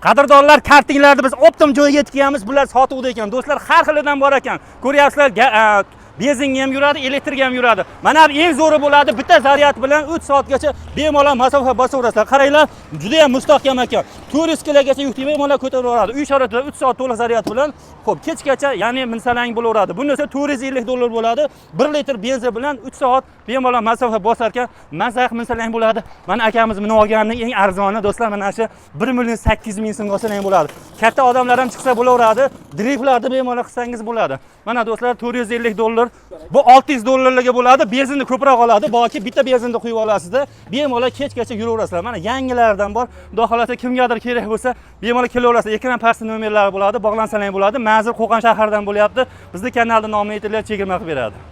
Qadrdonlar, kartinglarni biz оптом joyiga yetkazamiz. Bular sotuvda ekan. Do'stlar, har xilidan bor ekan. Ko'ryapsizlar, benzinga ham yuradi, elektrga ham yuradi. Mana bu eng zo'ri bo'ladi. Bitta zaryad bilan 3 soatgacha bemalol masofa bosaverasizlar. Qaranglar, juda ham mustahkam ekan. 400 kilogacha yukni bemalol ko'taraveradi. Uy sharoitida 3 soat to'liq zaryad bilan, xo'p, kechgacha, ya'ni minsalang bo'laveradi. Bunisi 450 dollar bo'ladi. 1 litr benzin bilan 3 soat bemalol masofa bosar ekan. Maza qilib minsalang bo'ladi. Mana akamiz minib olganining eng arzoni, do'stlar, mana shu 1 million 800 ming so'mga olsalang bo'ladi. Katta odamlar ham chiqsa bo'laveradi. Driftlarni bemalol qilsangiz bo'ladi. Mana do'stlar, 450 dollar. Bu 600 dollarlarga bo'ladi. Benzinni ko'proq oladi. Boki bitta benzinni quyib olasizda, bemalol kechgacha yuraverasizlar. Mana yangilaridan bor. Xudo xolasa, kimgadir kerak bo'lsa, bemalol kelaverasizlar. Ekran pasti nomerlari bo'ladi, bog'lansalang bo'ladi. Manzil Qo'qon shahridan bo'lyapti. Bizni kanalning nomini aytinglar, chegirma qilib beradi.